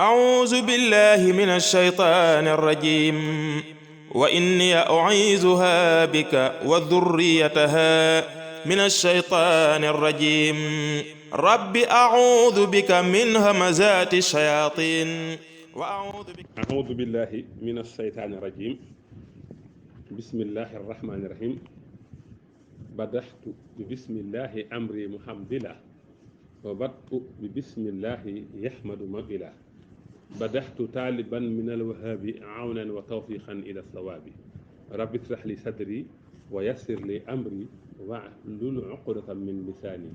أعوذ بالله من الشيطان الرجيم وإني أعيذها بك وذريتها من الشيطان الرجيم رب أعوذ بك من همزات الشياطين أعوذ بالله من الشيطان الرجيم بسم الله الرحمن الرحيم بدحت ببسم الله أمري محمد له وبدأ ببسم الله يحمد مبله بدحت طالبا من الوهاب عونا وتوفيقا إلى الصواب رب اشرح لي صدري ويسر لي أمري واحلل عقدة من لساني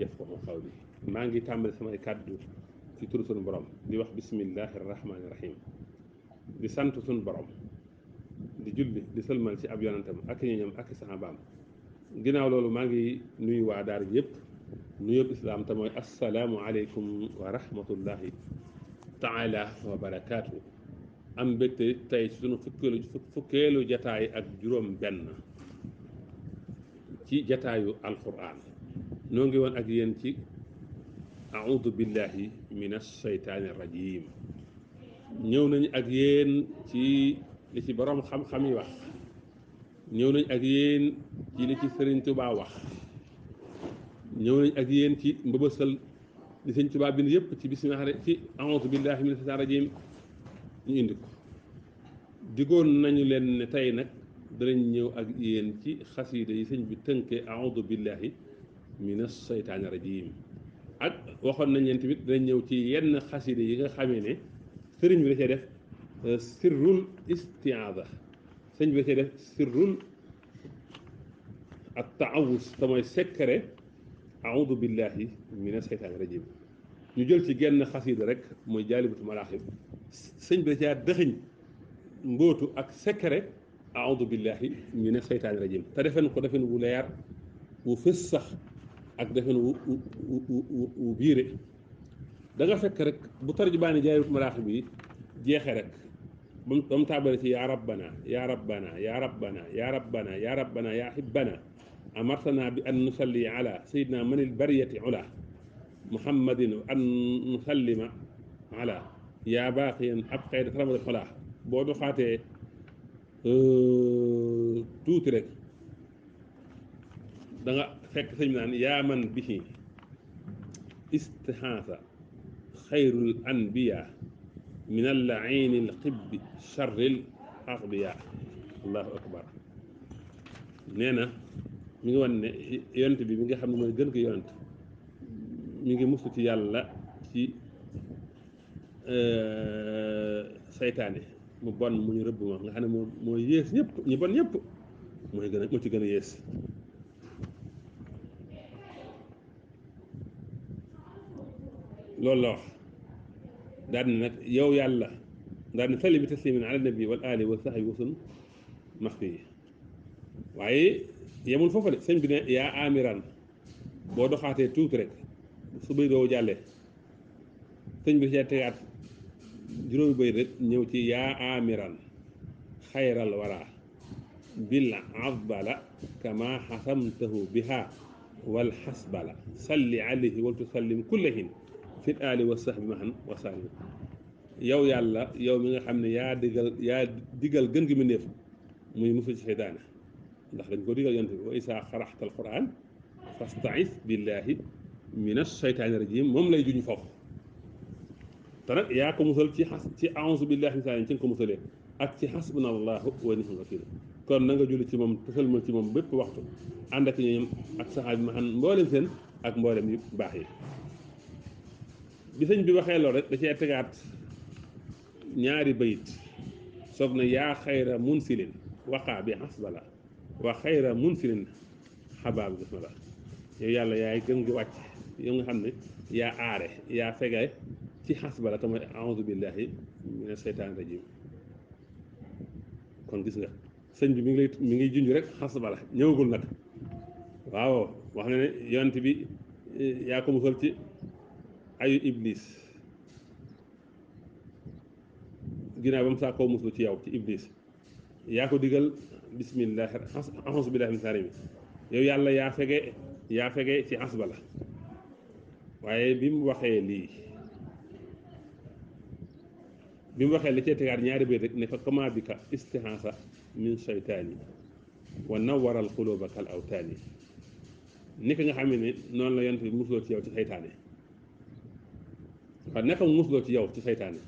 يفقه قولي maa ngi tàmbali samay kàddu ci turu sunu borom di wax bismillahi rahmaani rahim di sant sunu borom di julli di sëlmal ci ab yonantam ak ñoñam ak saxaabaam ginnaaw loolu maa ngi nuyu waa daara ji yëpp nuyób islaam te mooy assalaamu aleykum wa rahmatullahi taala wa barakaatu am mbégte tey ci sunu fukkeelu jataay ak juróom benn ci jataayu alquran noo ngi woon ak yéen ci audu billahi min asheytaani rajim ñëw nañu ak yéen ci li ci borom xam-xam yi wax ñëw nañu ak yéen ci li ci Sëriñ Tuubaa wax ñëw nañu ak yéen ci mbëbësal li Sëriñ Tuubaa bind yëpp ci bismillah ci audu billahi min asheytaani rajim ñu indi ko digoon nañu leen ne tey nag danañ ñëw ak yéen ci xasiida yi sëñ bi tënkee audu billahi min asheytaani rajim ak waxoon nañ leen tamit danañ ñëw ci yenn xasiida yi nga xamee ne sëriñ bi da cee def sirrul istiaada sëñ bi da cee def sirrul at taawus te mooy secret audu billahi min asheytaani rajim ñu jël ci genn xasiida rek mooy jaalibatu maraaxib sëñ bi da cee dëxiñ mbóotu ak secret audu billahi min asheytaani rajim te defen ko defen wu leer wu fës sax ak defen wu biire da nga fekk rek bu tarjubaani jaalibatu maraaxib bi jeexee rek ba mu tàmbale ci yaa rabbana yaa rabbana yaa rabbana yaa rabbana yaa rabbana yaa hibbana amartana bi an nusalli ala sayidina manil bariyati ula muhammadin an nusallima ala yaa baaqiyan ab xayda taramada xola boo doxaatee tuuti rek da nga fekk sëñ bi naan yaa man bihi istihaasa xayrul anbiya min allaini alxibbi charril axbiya allahu akbar nee na mi ngi wan ne yonent bi mi nga xam ne mooy gën ko yonent mi ngi mustu ci yàlla ci saytaane mu bon mu ñu rëbb ma nga xam ne moo yées ñëpp ñu bon ñëpp moo ci gën a yées loolu la wax daal ne nag yow yàlla daal ne salli bi taslimin ala nabi wal ali wa sahbi wasun maxfi yi waaye yemul foofa de sëñ bi ne yaa amiran boo doxaatee tuuti rek su bëy doo jàllee sëñ bi see tegaat juróomi bëy rek ñëw ci yaa amiran xayral wara bil afbala kama xasamtahu biha wal xasbala salli alayhi wal tusallim kullahin fit aali wa sahbi mahan wa salim yow yàlla yow mi nga xam ne yaa digal gën gi mu néef muy musul ci seytaane ndax dañ ko digal yonte bi wa isaa xaraxta al quran fastaiz billahi min asheytaani rajim moom lay juñu foofu te nag yaa ko musal ci a'uuzu billahi min seytaane ci nga ko musalee ak ci xasbuna allahu wa ni'mal wakiil kon na nga julli ci moom te sëlmal ci moom bépp waxtu ànd ak ñoom ak saxaabi ma xam mboolem seen ak mboolem yu baax yi bi sëñ bi waxee loolu rek da cee tegaat ñaari bayit soog na yaa xayra munsilin waqaa bi xasbala wa xayra munsilin xabaab bismillah yow yàlla yaay gën gi wàcc yow nga xam ne yaa aare yaa fegee ci xasbala te mooy audu billahi mina seytaani rajim kon gis nga sëñ bi mi ngi junj rek xasbala ñëwagul nag waaw wax na ne yonent bi yaa ko musal ci ayu iblis ginnaaw ba mu saa koo muslu ci yow ci iblis yaa ko digal bismillah a'uuzu billahi min sarimi yow yàlla yaa fege ci asbala waaye bi mu waxee lii bi mu waxee li cee tegaat ñaari béy rek ne fa kama bi ka istihaasa min seytaani wa nawaral xulóoba kal awtaani ni ki nga xam ne noonu la yonent bi musloo ci yow ci seytaane waaw naka mu musloo ci yow ci seytaane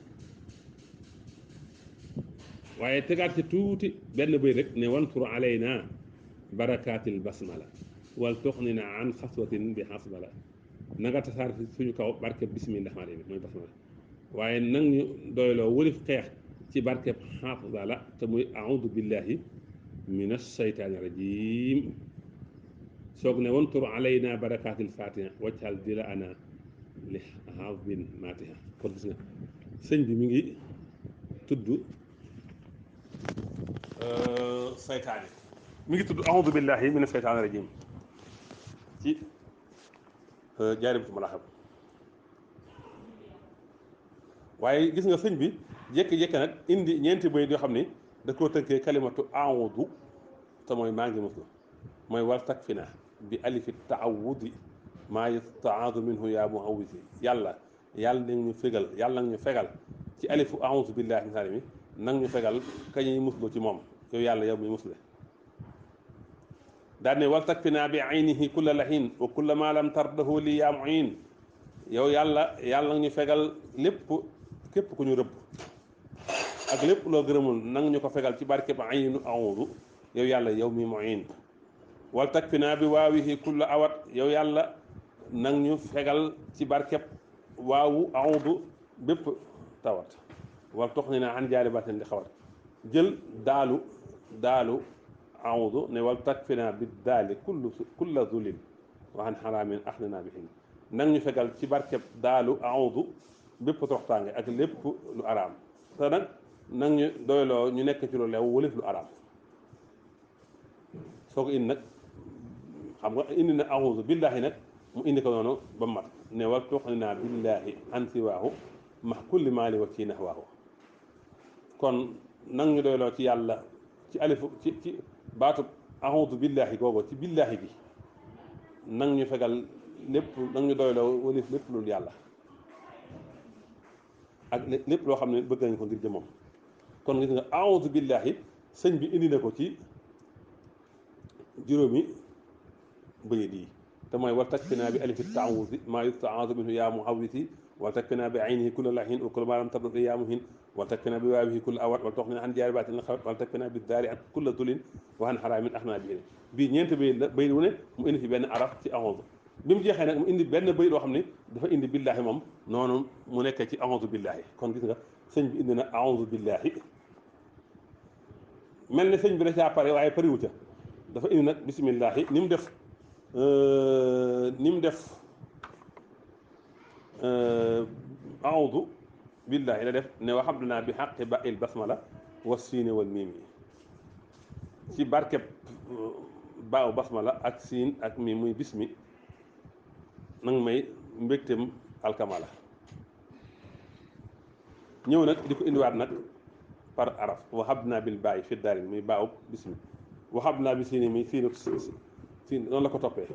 waaye tegaat ci tuuti benn béy rek ne wansur alayna barakaatil basmala wal tuxnina an xaswatin bi xasbala na nga tasaar suñu kaw barkeb bismillah rahmaani rahiim mooy basmala waaye nag ñu doyloo wëlif xeex ci barkeb xasbala te muy audu billahi min asheytaani rajim soog ne wansur alayna barakaatil fatiha wajhal dila ana li xaafin matiha kon gis nga sëñ bi mi ngi tudd seytaane mi ngi tudd audu billahi min asheytaani rajim ci jaaribatu maraaxib waaye gis nga sëñ bi jékki-jékki nag indi ñeenti bayit yoo xam ni da koo tënkee kalimatu audu te mooy maa ngi muslu mooy wal takfina bi alifi taawudi maa yustaadu minhu yaa muawwisi yàlla nag ñu fegal yàlla nag ñu fegal ci alifu audu billahi min mi nag ñu fegal kañuy muslu ci moom yow yàlla yow muy musle daal ne wal takfina bi aynihi kulla lahin wa kulla ma lam tardahu li yaa muin yow yàlla nag ñu fegal lépp képp ku ñu rëbb ak lépp loo gërëmul nang ñu ko fegal ci barke ba aynu audu yow yàlla yow mi muin wal takfina bi waawihi kulla awat yow yàlla nang ñu fegal ci barkeb waawu audu bépp tawat wal tox ni naa an jaari baten di xawat jël daalu audu ne wal takfina bi daali kulla zulin wa an xaraamin axnina bihin nang ñu fegal ci barkeb daalu audu bépp toroxtaange ak lépp lu araam te nag nag ñu doyloo ñu nekk ci lu leew wëlif lu araam soo ko indi nag xam nga indi na audu billahi nag mu indi ko noonu ba mat ne wal tuxnina billahi an siwaahu max kulli maali wa ci naxwaahu kon nag ñu doyloo ci yàlla ci alifu ci baatu audu billahi googu ci billahi bi nag ñu fegal lépp nag ñu doyloo wëlif lépp lu yàlla ak lépp loo xam ne bëgg nañ ko ngir jëmmam kon gis nga audu billahi sëñ bi indi na ko ci juróomi bëyit yi te mooy wal takfina bi alifi taawuzi maa yustaadu minhu yaa muawwisi wal takfina bi aynihi kulla lahin wa kulla ma lam tabda yaa muhin wal takfina bi waawihi kulla awat wal toxnina an jaari baatin xawat wal takfina bi daari an kulla dulin wa an xaraamin axnaa bi bii ñeenti bayit la bayit wu ne mu indi fi benn araf ci audu bi mu jeexee nag mu indi benn bayit loo xam ne dafa indi billahi moom noonu mu nekkee ci audu billahi kon gis nga sëñ bi indi na audu billahi mel ne sëñ bi da caa pare waaye pariwu ca dafa indi nag bismillahi ni mu def audu billahi la def ne wa habduna bi xaqi ba il basmala wa siine wal miim ci barkeb baaw basmala ak siin ak miim muy bismi nang may mbégtem alkamala ñëw nag di ko indiwaat nag par araf waxab naa bil bàyyi fi daarin muy baaw bismi waxab naa bi siini mi siin noonu la ko toppee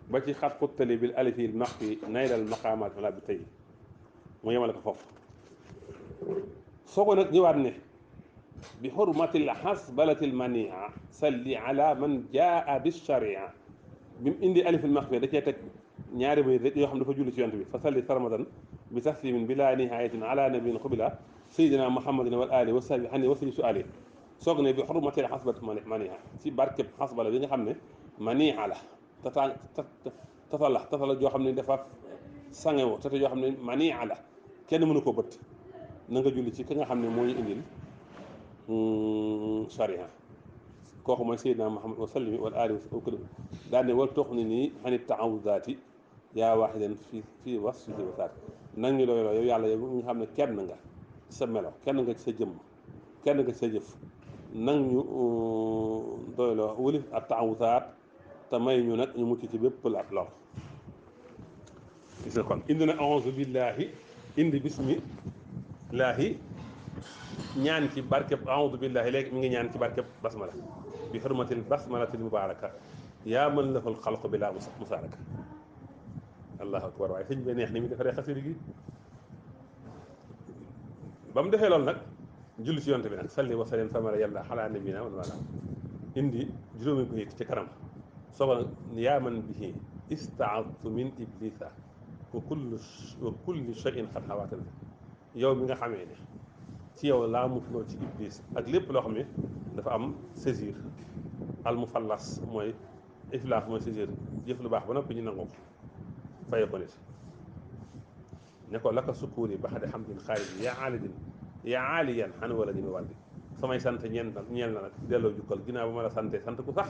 ba ci xat xuttali bil alifi maxfi naydal maqaamaat wala bi tey mu yemale ko foofu soo ko nag ñëwaat ne bi xurmatil xasbalatil mania salli ala man jaa bi sharia bi mu indi alifil maxfi da cee teg ñaari bayit rek yoo xam dafa julli ci yonent bi fa salli sarmadan bi taslimin bila nihayatin ala nabiyin xubila sayidina muhammadin wal ali wa sahbi xani wasali su ali soog ne bi xurmatil xasbat mania ci barkeb xasbala bi nga xam ne mania la tatala joo xam ne dafa sangewo tata joo xam ne mania la kenn mënu ko bët na nga julli ci ki nga xam ne moo ñu indil sharia kooku mooy Seydina Muhammad wa sallim wal aali wa daal ne wal tox ni nii xanit taawudaati yaa waaxidan fii was fi wasaat nag ñu doyloo yow yàlla yow nga xam ne kenn nga ci sa melo kenn nga ci sa jëmm kenn nga ci sa jëf nag ñu doyloo wëlif ak taawudaat te may ñu nag ñu mucc ci bépp la lor gis nga kon indi na auzu billahi indi bismillahi ñaan ci barkeb auzu billahi léegi mi ngi ñaan ci barkeb basmala bi xurmatil basmalatil mubaraka yaa man lahul xalqu bila musaaraka allahu akbar waaye sëñ bi neex ni mu defaree xasida gi ba mu defee loolu nag julli ci yonte bi nag salli wa sallim samara yàlla xalaa nabina wala wala indi juróomi bayit ci kanam sooga nag yaa man bihi istaaztu min iblisa wa kulli shay'in xat xawaatan yow mi nga xamee ne ci yow laa musloo ci iblis ak lépp loo xam ne dafa am saisir al mufallas mooy iflaas mooy saisir jëf lu baax ba noppi ñu nangu ko faye ko nit ne ko laka sukkuuri ba xade xam din xaalis yaa aaliyan xan wala dina wàlli samay sant ñeel na nag delloo jukkal ginnaaw ba ma la sante sant ku sax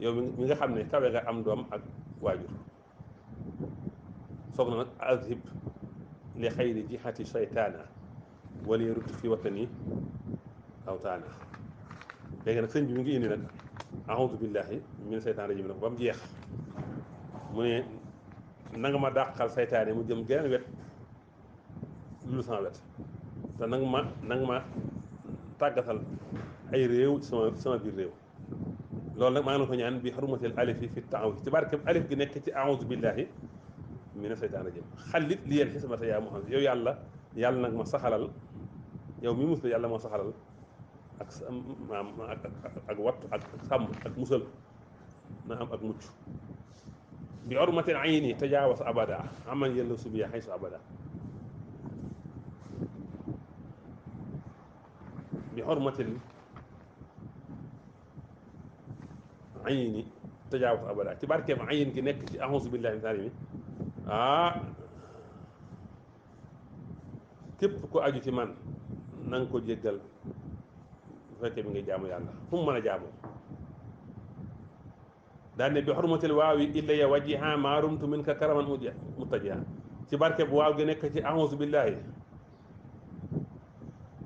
yow mi nga xam ne kawe nga am doom ak waajur soog na nag azhib li xayri jihati shaytaana wala rut fi watani awtaana léegi nag sëñ bi mi ngi indi nag aoudu billahi min seytaan rajim nag ba mu jeex mu ne na nga ma dàqal saytaane mu jëm geneen wet lu sama wet te nanga ma tàggatal ay réew sama biir réew loolu nag maa ngi la ko ñaan bi xarumatil alif yi fi taawuz ci barkeb alif gi nekk ci aoudu billahi mina seytaan rajim xalit li yeen xismata yaa Muhammad yow yàlla nag ma saxalal yow mi musal yàlla moo saxalal ak maam ak wattu ak sàmm ak musal na am ak mucc bi ormatil ayni tajaawas abada aman yàlla subiya xaysu abada bi ormatil ayni tajaawas abada ci barkeem ayin gi nekk ci auzu billahi min zaalimi képp ko aju ci man na nga ko jéggal bu fekkee mi ngi jaamu yàlla fu mu mën a jaamoo daan ne bi xormatil waaw yi illaya wajiha maarumtu min ka karaman mutajiha ci barke bu waaw gi nekk ci auzu billahi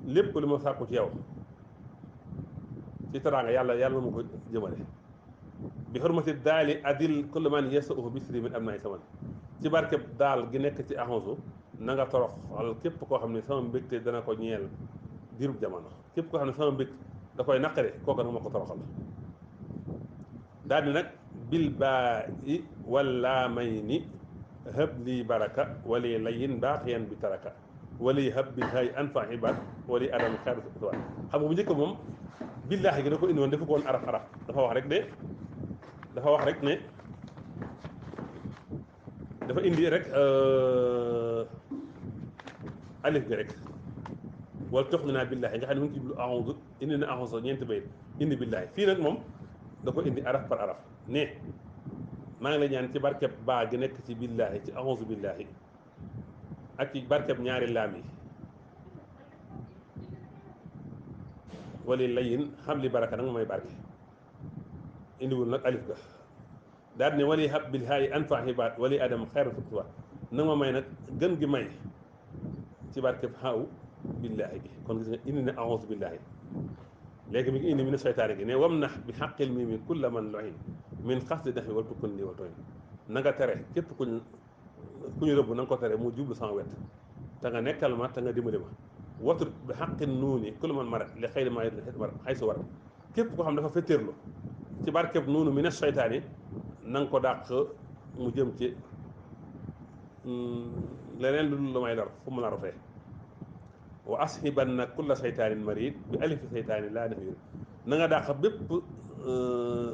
lépp lu ma sàkku ci yow ci teraanga yàlla mu ko jëmale bi xormati daali adil kullu man yasauhu bisri min abnaay saman ci barke daal gi nekk ci auzu na nga toroxal képp koo xam ne sama mbégte dana ko ñeel diirub jamono képp koo xam ne sama mbégte da koy naqare kooku nag ma ko toroxal daal di nag bil baa i wala may ni hëb lii baraka wali layin baaxiyan bi taraka wali hëb bil hay anfa xibaat wali adam xeeru suwaat xam nga bu njëkk moom billaahi gi da ko indi woon dafa ko woon araf dafa wax rek ne dafa indi rek alif gi rek wala tox mi naa billaahi nga xam ne mu ngi jublu aoudu indi na aoudu ñeenti bayit indi billaahi fii nag moom da ko indi araf par araf ne maa ngi lay ñaan ci barkeb baa gi nekk ci billaahi ci aoudu billaahi ak ci barkeb ñaari laam yi wala layin xam li baraka nag may barke indiwul nag alif ga daal ne wali hab bil haayi anfa xibaat wali adam xeeru fuktuwaat na ma may nag gën gi may ci barkeb xaaw billaahi gi kon gis nga indi na aoudu billaahi léegi mi ngi indi mi ne seytaane gi ne wam nax bi xaqil mi mi kulla man loxin min xas di defi wal tukkun li wal tooñ na nga tere képp ku ñu rëbb na nga ko tere mu jublu sama wet te nga nekkal ma te nga dimbali ma watur bi xaqin nuuni kulla man marat li xëy ma xay su war képp koo xam dafa fettéerlu ci barkeb nuunu mi ne seytaane na nga ko dàq mu jëm ci leneen lu may lor fu mu la rotee wa asxibanna kulla seytaanin marid bi alifi seytaani laa nafir na nga dàq bépp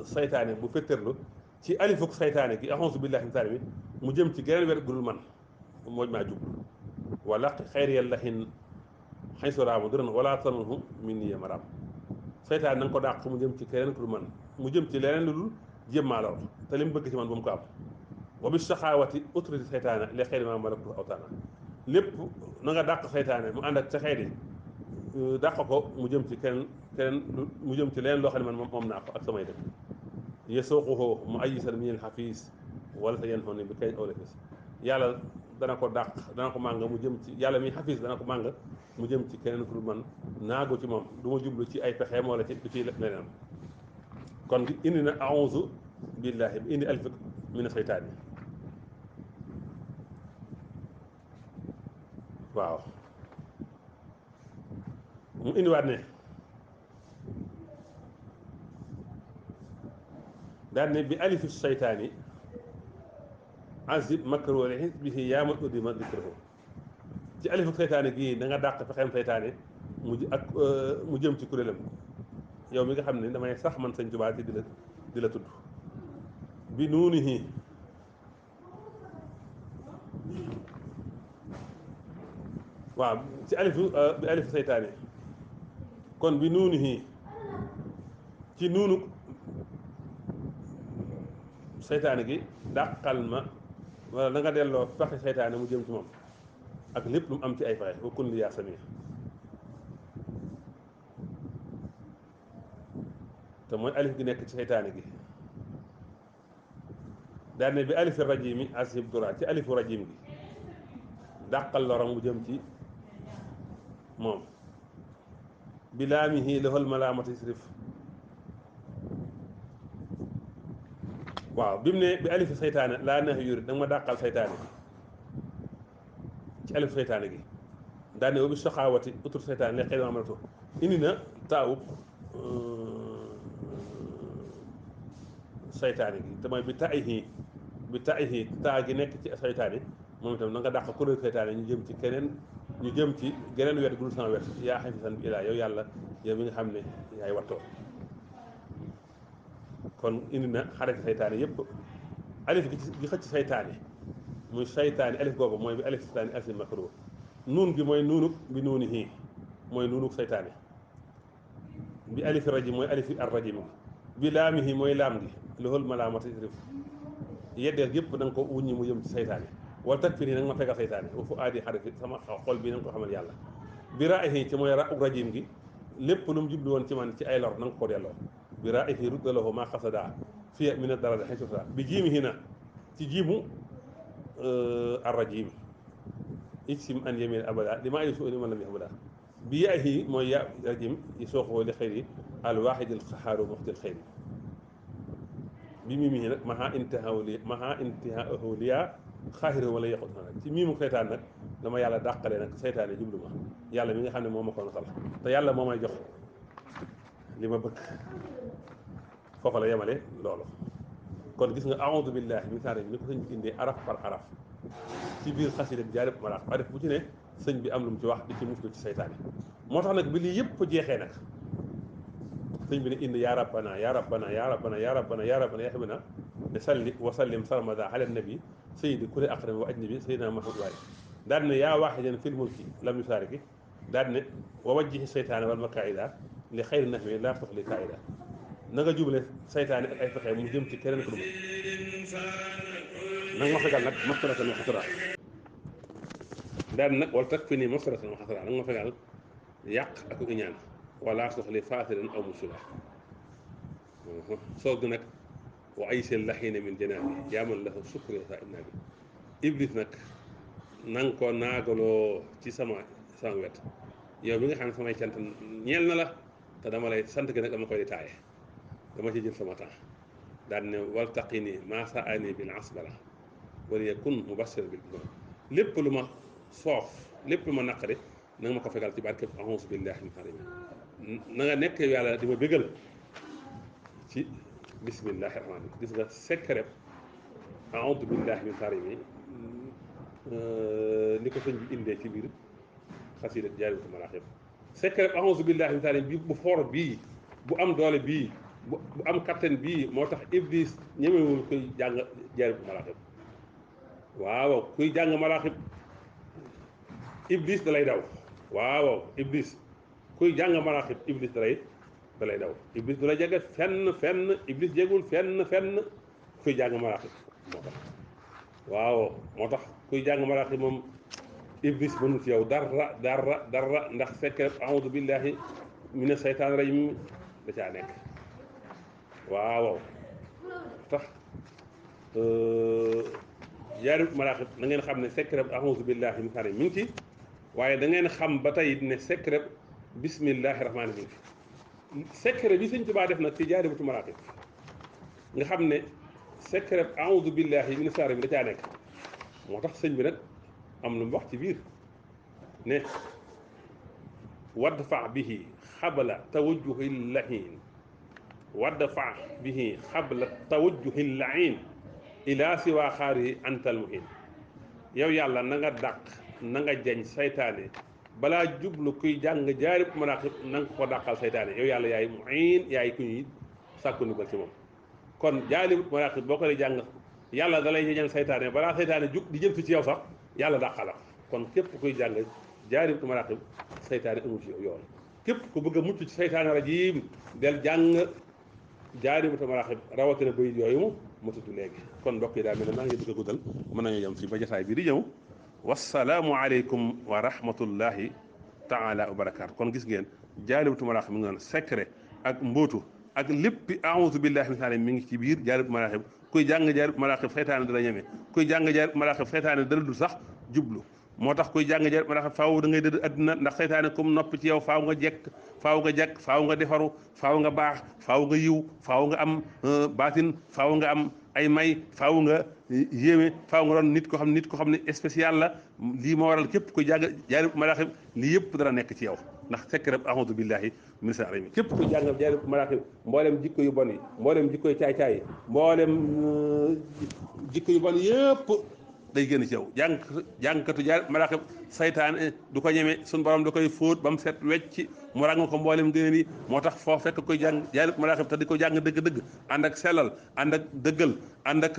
seytaane bu fetterlu ci alifuk seytaane gi axonsu billahi min saani mi mu jëm ci geneen wet gudul man mooj maa jub wala xayriyal lahin xañ soraamu duran wala tanhu min niya maram seytaane na nga ko dàq mu jëm ci keneen ku dul man mu jëm ci leneen lu dul jéem maa lor te li mu bëgg ci man ba mu ko am wa bi saxaawati autorité seytaane les xëy ma malaktu awtaana lépp na nga dàq seytaane mu ànd ak sa xeet yi dàq ko mu jëm ci keneen mu jëm ci leneen loo xam ne man moom naa ko ak samay dëkk ye sooxuhoo mu ayisan minel xafiis wala sa yen xoon ne bi kay awlafis yàlla dana ko dàq dana ko màng mu jëm ci yàlla mi xafiis dana ko màng mu jëm ci keneen ku man naagu ci moom du ma jublu ci ay pexeem wala ci leneen kon indi na aouzu billahi bi indi alif mina seytaan yi waaw mu indiwaat ne daal ne bi alifi seytaani azib makru li xisbihi yaamal uddima dikrahu ci alifu seytaane gii da nga dàq fexeem seytaane mu jëm ci kuréelam yow mi nga xam ne damay sax man sëñ Tuubaa ci di la tudd bi nuunihi waaw ci alifu seytaane kon bi nuunihi ci nuunu seytaane gi dàqal ma wala da nga delloo fexe seytaane mu jëm ci moom ak lépp lu mu am ci ay fexe wa kun li yaa samir te mooy alif gi nekk ci seytaane gi daal ne bi alifi rajimi asib dura ci alifu rajim gi dàqal loram mu jëm ci moom bi laamihi lahul malaamati isrif waaw bi mu ne bi alifi seytaane laa neex yuri da nga ma dàqal seytaane ci alifu seytaane gi daal ne wa bi soxaawati utur seytaane le xëy na amalatu indi na taawub seytaane gi te mooy bi taayihi taa gi nekk ci seytaane moom itam na nga dàq kuréel seytaane ñu jëm ci geneen wet gudul sama wet yaa xafisan bi ilaa yow yàlla yow mi nga xam ne yaay wattoo kon indi na xareti seytaane yëpp alif gi xëcc seytaane muy seytaane alif googu mooy bi alif seytaane alif makruh nuun gi mooy nuunuk bi nuunihi mooy nuunuk seytaane bi alifi rajim mooy alifi ar rajim gi bi laamihi mooy laam gi loxol malaamati isrif yeddeel yëpp da nga ko wuññi mu jëm ci seytaane wala takfir yi nag ma fegal seytaane wa fu aadi xarifi sama xol bi na nga ko xamal yàlla bi raa'ihi ci mooy ra'u rajim gi lépp lu mu jublu woon ci man ci ay lor na nga ko delloo bi raa'ihi ruddalahu maa xasada fiya min ad-darari haysu sa bi jiimihi na ci jiimu ar-rajim ijsim an yamin abada li maa yusu ni man lam yahbada bi yaahi mooy ya rajim yi sooxoo li xëyri al waahid al qahhaaru muxti al xëyri bi miimihi nag maha intihaahu liya xaahiru wala yaqut nag ci miimu seytaan nag dama yàlla dàqale nag seytaane jublu ma yàlla mi nga xam ne moo ma ko nasal te yàlla moo may jox li ma bëgg foofu la yemale loolu kon gis nga aoudu billahi min saari ni ko sëñ bi indee araf par araf ci biir xasida jaarib maraax araf bu ci ne sëñ bi am lu mu ci wax di ci muslu ci seytaane moo tax nag bi lii yëpp jeexee nag sëñ bi ne indi yaa rabbana yaa rabbana yaa rabbana yaa rabbana yaa rabbana yaa rabbana ne salli wa sallim sarmada ala nabi sayyidi kulli aqrami wa ajnabi sayyidina mahmud waali daal ne yaa waaxidan fil mulki lam yusaariki daal ne wa wajjihi seytaane wal makaida li xayri nahwi laa tuxli kaida na nga jubale seytaane ak ay fexe mu jëm ci keneen ko duma nag ma fegal nag mastaratan wa xasara daal nag wala tak fi nii mastaratan wa xasara nag ma fegal yàq ak iñaan wala soxli faasiran aw musula soog nag wa ay seen laxiina min janaabi yaaman lahu sukri sa inna bi iblis nag na nga ko naagaloo ci sama wet yow mi nga xam ne samay cant ñeel na la te dama lay sant gi nag dama koy taaye dama ci jël sama temps daal ne wal taqini maa saani bil asbala wala yakun mubassir bil lépp lu ma soof lépp lu ma naqari na nga ma ko fegal ci barkeb a'uuzu billahi min harimi na nga nekk yàlla di ma bégal ci bismillahi rahmaani gis nga secret a'uuzu billahi min harimi ni ko sëñ bi indee ci biir xasida Jaalibatul Maraaxib secret a'uuzu billahi min harimi bi bu foor bii bu am doole bii bu am kattan bii moo tax iblis ñemewul kuy jàng Jaalibatul Maraaxib waaw kuy jàng maraaxib iblis da lay daw waaw iblis kuy jàng maraaxib iblis da lay daw iblis du la jege fenn iblis jegul fenn kuy jàng maraaxib moo tax waaw moo tax kuy jàng maraaxib moom iblis mënul ci yow dara ndax secret a'uudu billahi mina seytaani rajim da caa nekk waaw tax Jaalibatul Maraaxib na ngeen xam ne secret a'uuzu billahi min sharri mi ngi ci waaye da ngeen xam ba tey ne secret bismillahi rahmaani mi ngi fi secret bi Sëñ Tuubaa def nag ci Jaalibatul Maraaxib nga xam ne secret a'uuzu billahi min sharri bi da caa nekk moo tax sëñ bi nag am lu mu wax ci biir ne wadfa bihi xabla tawajjuhi lahin wadfa bihi xabla tawajjuhi lahin ila siwa xaari antal muhin yow yàlla na nga dàq na nga jañ saytaane balaa jublu kuy jàng jaarib maraqib na nga ko dàqal saytaane yow yàlla yaay muin yaay ku ñuy sàkku ndimbal ci moom kon jaarib maraqib boo ko dee jàng yàlla da lay jañal saytaane balaa saytaane jug di jëm ci yow sax yàlla dàqala kon képp kuy jàng jaarib maraqib saytaane amul ci yow yoon képp ku bëgg a mucc ci saytaane rajim del jàng jaarib maraqib rawatina bayit yooyu mu tudd léegi kon mbokk yi daa mel ne maa ngi bëgg a guddal mën nañu yem fii ba jotaay bii di ñëw wassalaamu aleykum wa rahmatullahi taala wa barakaatu kon gis ngeen jaaribatu maraqib mi ngi noonu secret ak mbóotu ak léppi aoudu billahi min shaytaani mi ngi ci biir jaaribatu maraqib kuy jàng jaaribatu maraqib seytaane dala ñeme kuy jàng jaaribatu maraqib seytaane dala du sax jublu moo tax kuy jàng jaaribatu maraqib faaw da ngay dëdd adduna ndax seytaane comme noppi ci yow faaw nga jekk faaw nga jekk faaw nga defaru faaw nga baax faaw nga yiw faaw nga am baatin faaw nga am ay may faaw nga yéeme faaw nga doon nit ko xam ne spécial la lii moo waral képp kuy jàng jaaribatu maraqib lii yëpp dara nekk ci yow ndax secret a'uudu billahi min shaytaani rajiim képp kuy jàng jaaribatu maraqib mboolem jikko yu bon yi mboolem jikko yu caay-caay yi mboolem jikko yu bon yëpp day génn ci yow jàngkatu jaaribatu maraqib saytaan du ko ñeme suñu borom da koy fóot ba mu set wecc mu ràng ko mboolem gëneen yi moo tax foo fekk koy jàng jaaribatu maraqib te di ko jàng dëgg-dëgg ànd ak sellal ànd ak dëggal ànd ak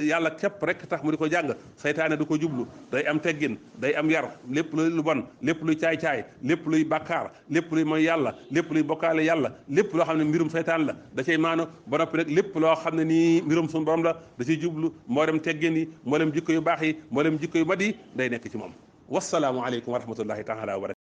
yàlla képp rek tax mu di ko jàng saytaane du ko jublu day am teggin day am yar lépp luy lu bon lépp luy caay-caay lépp luy bàkkaar lépp luy mooy yàlla lépp luy bokkaale yàlla lépp loo xam ne mbirum saytaan la da cay maano ba noppi rek lépp loo xam ne nii mbirum suñu borom la da ciy jublu mboolem teggin yi mboolem jikko yu baax yi mboolem jikko yu mat yi day nekk ci moom wassalaamu aleykum wa rahmatullahi taala wa barakatuh